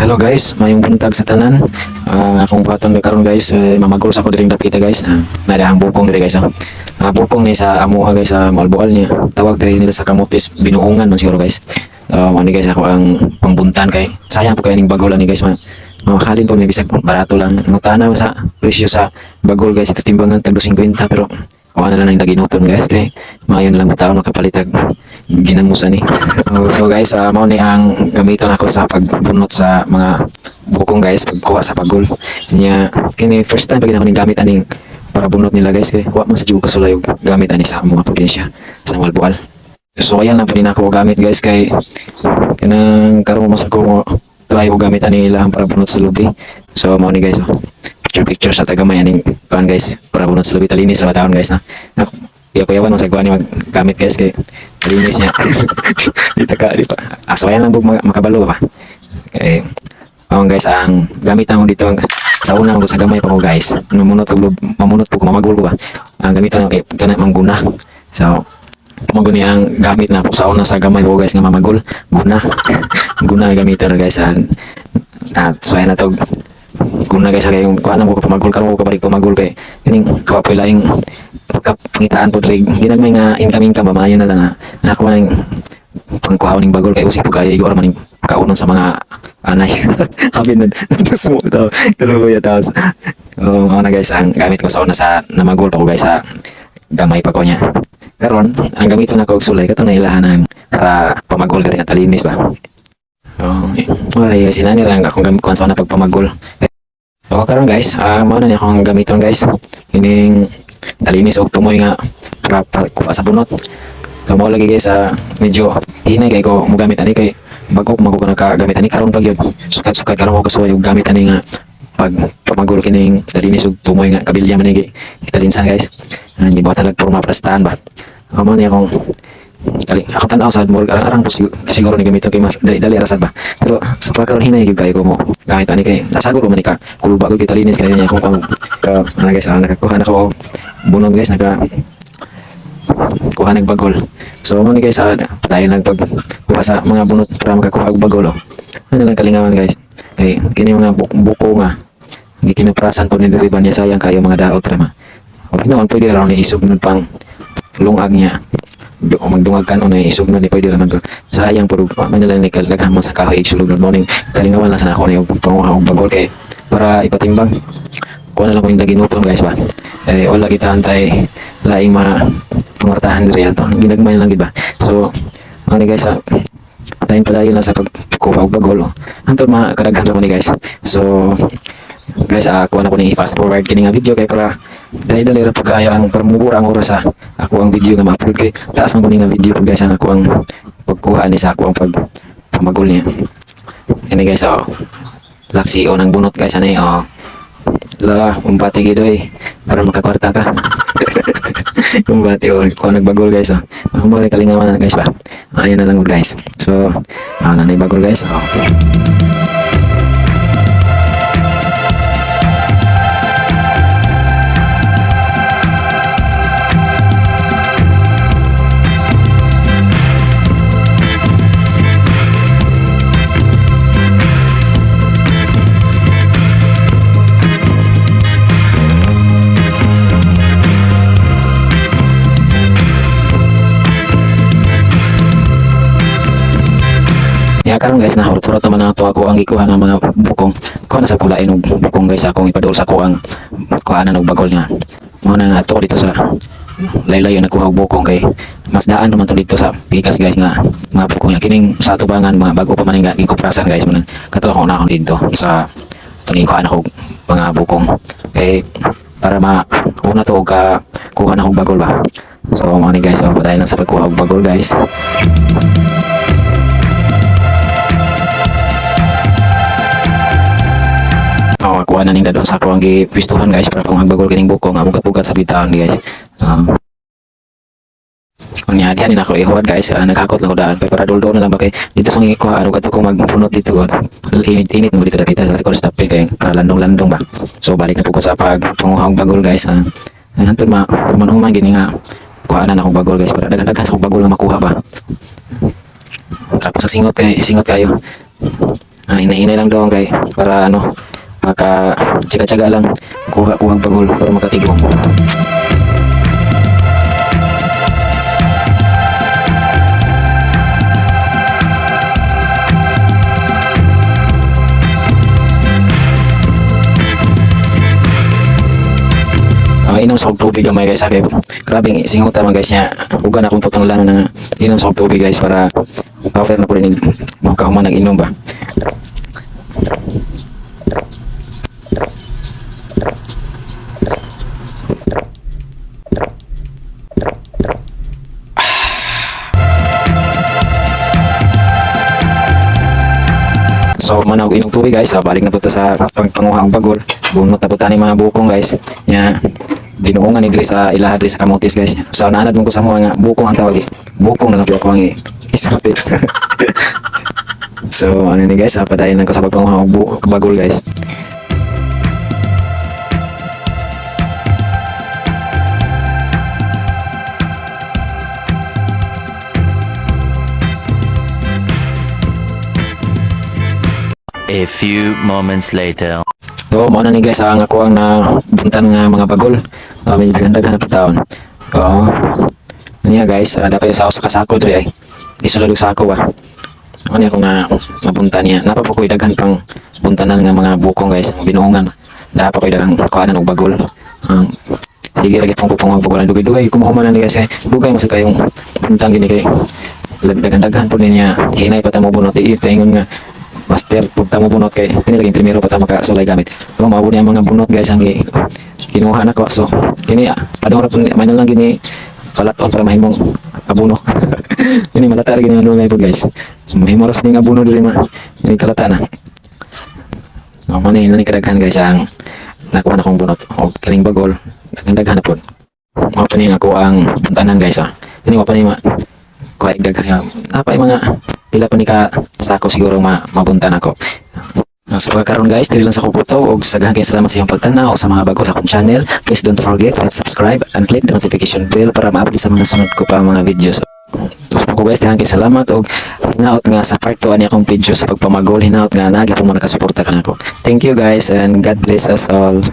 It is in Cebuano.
Hello guys, mayong buntag sa tanan. Akong buhaton karon guys, mamagol sa ko diring dapita guys. Nadahang bukong diri guys. Bukong ni sa amuha guys sa Moalboal niya. Tawag diri nila sa kamotes, binuungan man siguro guys. Ani guys ako ang pangbuntan kay sayang po kay ning bagol ani guys. Mamahalin po ni bisag barato lang. Ngutana sa presyo sa bagol guys, ito timbangan tag 250 pero kuha na lang ng daginuton guys kay maayo na lang taon makapalitag ginamusan ni. Oh, so guys, mao ni ang gamiton ako sa pagbunot sa mga bukong guys, pagkuha sa pagol. Nya kini first time pag ako ning gamit aning para bunot nila guys kay wa man sa jud kasulay og gamit ani sa mga probinsya sa Moalboal. So ayan lang pa din ako gamit guys kay kanang karon mo sa ko mo try og gamit ani ilahang para bunot sa lubi. So mao ni guys, oh. Picture picture sa tagamay aning kuan guys para bunot sa lubi, talinis ra taon guys na. Ako, di ako yawan sa kuan ni maggamit guys kay linis niya. Di ta ka di pa. So ayan lang bug makabalo ba. Kay oh guys, ang gamit namo dito sa una ko sa gamay pa ko guys. Mamunot ko mamunot po ko mamagol ko ba. Ang gamit na kay kana mangguna. So mao ni ang gamit na po sa una sa gamay ko guys nga mamagol, guna. Guna gamiton guys at so ayan na to guna guys kay yung kuan ko pamagol karon ko kabalik pamagol kay kining kawa po laing pagkapangitaan po diri ginagmay nga income income ba maayo na lang nga ako ning pangkuhaw ning bagol kay usip po kayo igor man ning kaunon sa mga anay. Habi na nagdusmo to kaluya tapos oh, na guys ang gamit ko sa una sa namagol pa ko guys sa gamay pa ko niya. Karon ang gamiton nako og sulay kato na ilahan ang para pamagol diri nga talinis ba. Oh, wala guys, sinani lang akong gamit kuan sa una pagpamagol. So karon guys, mao na ni akong gamiton guys. Kining talinis og tumoy nga para kuha sa bunot. So mao lagi guys, medyo hinay kay ko mogamit ani kay bago ko ko nakagamit ani karon pa gyud. Sukat-sukat karon ko kasuway og gamit ani nga pag pamagol kining talinis og tumoy nga kabilya man ni italinsan guys. Gibuhatan lag porma prastahan ba. Mao ni akong kali ako tan-aw sad mo arang-arang po siguro ni gamiton kay dali dali ra sad ba. Pero sa pagkaron hinay gyud kayo ko mo gamit ani kay nasagol pa man ni ka kulba ko kita linis kayo niya kung kung ano guys, nakakuha na ko og bunot guys, naka kuha ng bagol. So mo ni guys, padayon lang pag kuha sa mga bunot para makakuha og bagol oh. Ano lang kalingawan guys. Kay kini mga buko nga gikinaprasan po ni diri ba niya sayang kayo mga daot ra ma. O noon pwede ra ni isugnod pang lungag niya. Magdungag kan ni isugnod ni pwede ra man to. Sayang puro man lang ni daghan man sa kahoy sulod morning kalingawan lang sa ako ni og panguha og bagol kay para ipatimbang. Kuha na lang ko yung daginuton guys ba. Eh wala kita antay laing mga pumartahan diri ato. Ginagmay lang gid ba. So ano guys, padayon padayon lang sa pagkuha og bagol. Oh. Hantod makadaghan ra man ni guys. So guys, kuha na ko ni fast forward kini nga video kay para dali-dali ra pud kaayo ang para mubura ang oras sa ako ang video nga ma-upload kay taas man ko ni nga video pud guys ang ako ang pagkuha ni sa ako ang pag pamagol niya. Ini guys, oh. Laksi o ng bunot guys ani oh. La, umbati gid oy para makakwarta ka. Kumbati o kuha nagbagol guys oh. Ang mga kalingawan na guys ba. Ayun na lang guys. So, nanay bagol guys. Oh. Ya karon guys, nahurot-hurot naman na ako ang gikuha ng mga bukong. Kuha na sa kulain og bukong guys akong ipadul sa ko ang kuhanan og bagol niya. Mao na nga ato dito sa laylayo nagkuha og bukong kay mas daan naman to dito sa pikas guys nga mga bukong niya. Kining sa tubangan mga bago pa man nga gikuprasan guys man kato ako na ako dito sa tuning kuha na og mga bukong kay para ma una to og ka kuha na og bagol ba. So mao ni guys, so, padayon lang sa pagkuha og bagol guys. Oh, kuha na ning dadon sa ako ang gipwistuhan guys para pang magbagol kining buko nga bugat-bugat sa bitaon guys. Unya diha ni nako ihuwad guys, naghakot lang ko daan kay para duldol na lang ba kay dito sa ngikuha ano kato ko magpunot dito god. Init-init mo dito dapita record stop kay para landong-landong ba. So balik na po ko sa pagpanguha og bagol guys. Hantod ma human-human gini nga kuha na akong bagol guys para daghan-daghan sa akong bagol nga makuha ba. Tapos sa singot kay singot kayo. Hinay-hinay lang daw kay para ano, maka tsaga-tsaga lang kuha-kuha bagol para makatigom. Inom sa kog tubig gamay, guys, kay grabe singuta man, guys, niya. Uga na akong tutunglan na inom sa kog tubig, guys, para power na po rin makahuman nag inom ba. So manaw inom tubig, guys, balik na po ta sa pagpanguha og bagol. Bunot na po ta ni mga bukong, guys. Nya binuongan ni diri sa ilaha diri sa kamotis, guys. So naanad mo ko sa mga bukong ang tawag eh. Bukong na lang po ako ang isulti. So ano ni, guys, padayon lang ko sa pagpanguha og bagol, guys. A few moments later. So mao na ni, guys, ang ako ang nabuntan nga mga bagol. Medyo daghan-daghan na po taon. Oo. Niya, guys, dapat sa sa kasako diri ay. Isulod og sako ba. Ano ako nga nabuntan niya. Napa pa ko'y daghan pang buntanan nga mga bukong, guys, ang binuongan. Dapat ko'y daghang kuhanan og bagol. Ang sige ra gyud ko pang bagol. Dugay-dugay kumuhuman na ni, guys, kay dugay man sa kayong buntang gini kay daghan-daghan po niya. Hinay pa ta mo bunot iit ingon nga master pug ta mo bunot kay kini lagi primero pa ta makasulay gamit. So mao niya mga bunot, guys, ang kinuha nako. So kini padung ra pud may na lang gini palaton para mahimong abono. Kini malata ra gini ang lungay pud, guys. Mahimo ra ning abono diri ma. Ini kalata na. Oh, man ni kadaghan, guys, ang nakuha na kong bunot og kining bagol daghan-daghan na pud. Mao pa ni nga ako ang buntanan, guys, ah. Kini wa pa ni ma kuha daghan. Napay mga pila pa ni ka sako siguro ma mabuntan ako. So karon, guys, diri lang sa kukuto og daghan kay salamat sa iyong pagtan-aw sa mga bago sa akong channel. Please don't forget to subscribe and click the notification bell para ma-update sa mga sunod ko pa mga videos. So ko, guys, daghan kay salamat og hinaot nga sa part 2 ani akong video sa pagpamagol, hinaot nga naa gyapon mo nakasuporta kanako. Thank you, guys, and God bless us all.